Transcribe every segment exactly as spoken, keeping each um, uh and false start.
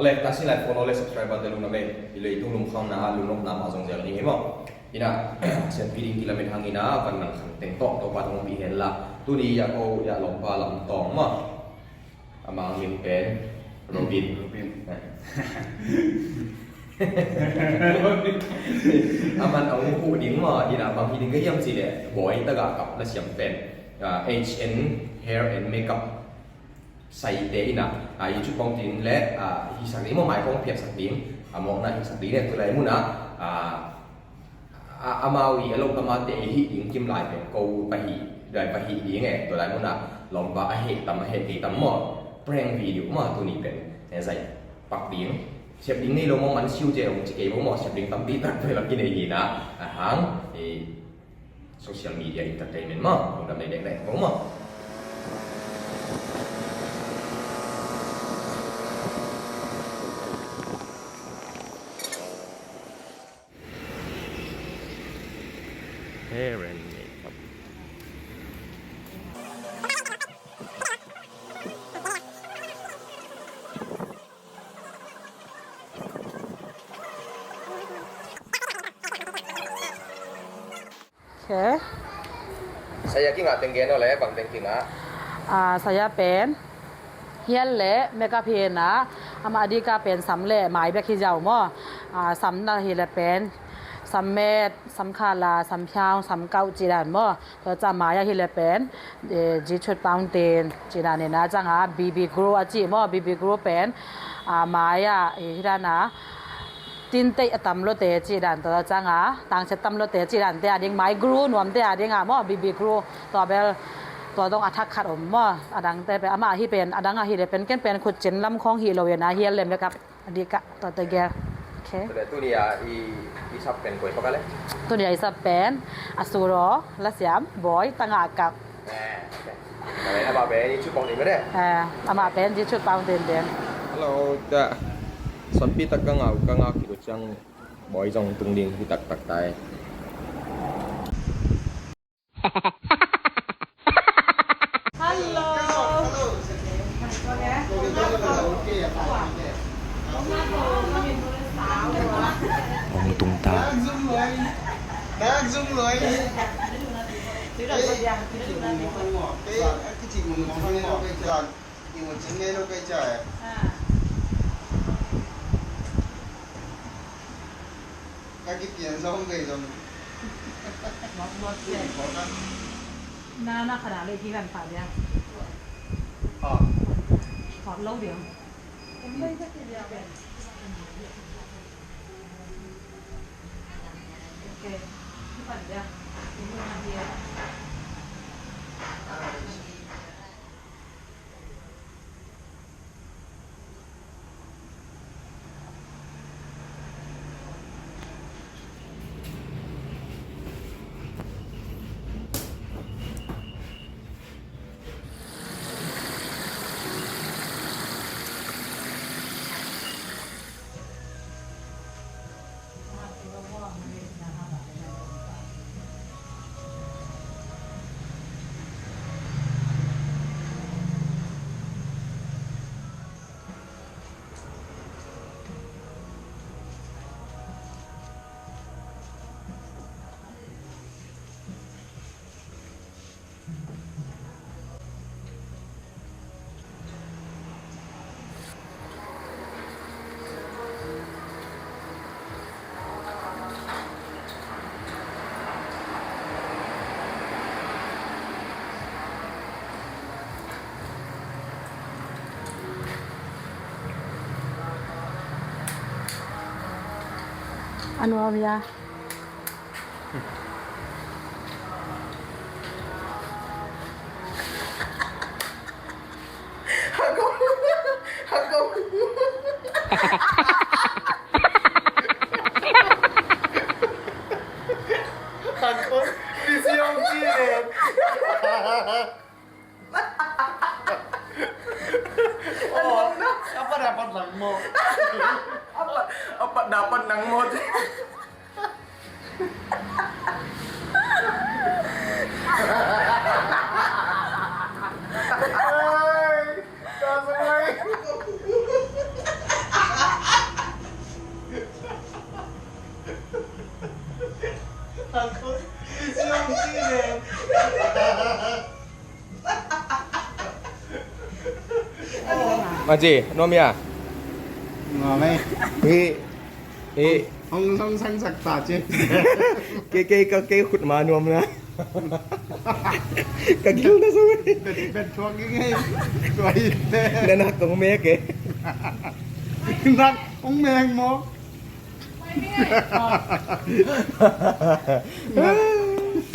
Le, ta sin lai follow le subscribe bang te lungdam ei. I leitung lum khawmna, lungnopna mah zong zel ni hi maw. Ina, siampi ding kilamen hang ina, van nang khang teng tawh, Topa thong pi hen la. Tuni ya ko, ya lawmpa lam tawng maw. Amah min pen Robin. Robin. Aman a ung hu ding maw, ina bang hi ding ka hiam ci le, Boy Tagah Kap la siam pen, ah, H N Hair and Makeup. Saite ina, ah, YouTube pawng tin le, ah, hisak ding maw, mai pawng phiatsak ding, a mawkna hisak ding le, tulai muna, ah, a, amau i a lo amate i hih ding kim lai pen ko pahih, dai pahih ding e, tulai muna lawmpa a heh tam, a heh kei tam maw, prank video maw, tuni pen, e, zai pak ding, sep ding nei lo maw, man siu je ong ci kei maw, maw, sep ding tampi tak pen lam kinei hi na, a hang, e, social media entertainment maw, lungdam nei dek dek maw, maw. Hair and makeup. Okay. Saya kingah teng gen aw le, bang teng kingah? Ah, saya pen hial le makeup hi na, amah a dika pen sam le mai bek hi ziau maw. Ah, sam na hi le pen sam met, sam khala, sam hiau, sam kauh ci dan maw. Tua ca mai a hi le pen, eh, G Tooth Fountain ci dan ina, canga B B Glow a ci maw, B B Glow pen, ah, mai a, eh, hi dan a, tinteih a tam lote ci dan, tua canga tangchet tam lote ci dante a ding, mai glue nuamte a ding a maw, B B Glow, tua bel, tua dong a thak khat om maw, a dangte pen, amah a hi pen, a dang a hi le pen, ken pen khut cin lam khawng hi lo ina, hial le makeup. A dika, tua tegel. Okay. Tuni a i, i sap pen koi paka le? Tuni a i sap pen, a suro, la siam, Boy Tagah Kap. Eh, okay. Amah pen YouTube pawng tin den. Eh, amah pen YouTube pawng tin den. Hello, ta. Suanpi tak ka ngau, ka ngau kik uh ciang Boy zong tung ding hi taktak tai. Hello. Hong tung ta. Ka kipian zong vei zong. Mawk, mawk, mawk. Na, na khat a lei kik kan pha dia. Ah. Hot lo dia. Okay. Kipan dia. A nuam hia? Oh, apa dapat nang mo? Apa, apa dapat nang mo? Ay, kaso nga eh. Aji, nuam hia? Nuam ei. Hi, hi. Hong, hong sang sak ta ci. Kei, kei, ka, kei khut ma nuam na. Ka gil na sa. Bet, bet thuak ing ei. Tua hi te. Na nak kong mek e. Nak kong mek maw.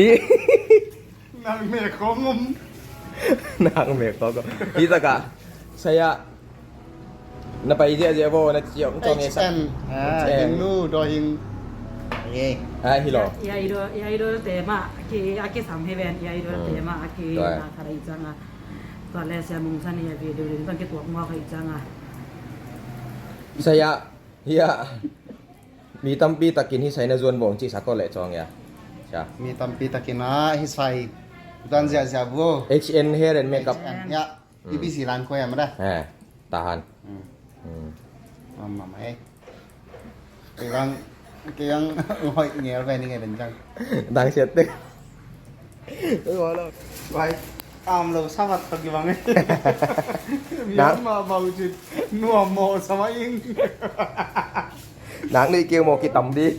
Hi. Nak mek khong om. Nak mek khong om. Hi ta ka. Saya. Na pai ziahziah vo, na ciong ciong e sa. H N. Ah, H N. Hing nu, do hing. Ye. Ah, hi lo. Ya, ya idol, ya idol te ma. Ki, a kisam hi ven, ya idol te ma. A ki na kara i cang a. Tua le sia mung san ya video le, tang ki tuak mua ka i cang a. Saya. Hia. Mi tampi takin hi sai na zuan vong ci sa ko le cong ya. Sia. Mi tampi takin a hi sai. Zuan ziahziah vo. H N hair and makeup. H N, ya. Hmm. I B C lan ko ya ma da. Eh, tahan. Hmm. Hmm. Mama mai. Kei bang, kei bang hoih ngel ve ni ngai den cang. Dang siat te. Oi, wala. Vai, am lo savat pa ki bang. Nak. Myanmar bau cit. Nuam mo sama ing. Nak ni keu mo ki tam di.